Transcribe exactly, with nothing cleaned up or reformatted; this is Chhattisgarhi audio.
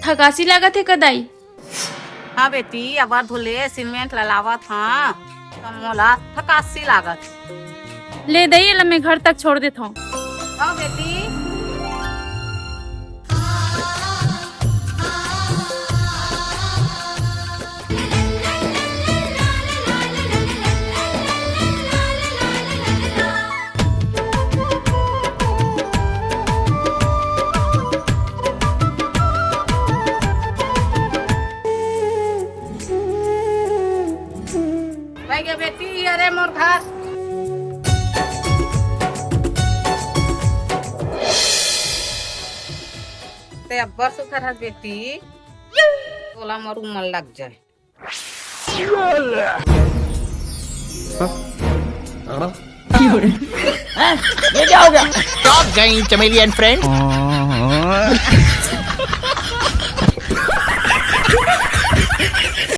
थकासी लागत हे का दाई? हाँ बेटी, अबर धुले सीमेंट ला लावत हँव, त मोला थकासी लागत। ले दई, एला मैं घर तक छोड़ देथँव। हाँ बेटी। भाई गे बेटी, अरे मोर घर। ते अब्बड़ सुघर हस बेटी, तोला मोर उमर लग जाए। ये क्या हो गया? Top गई chameleon friend।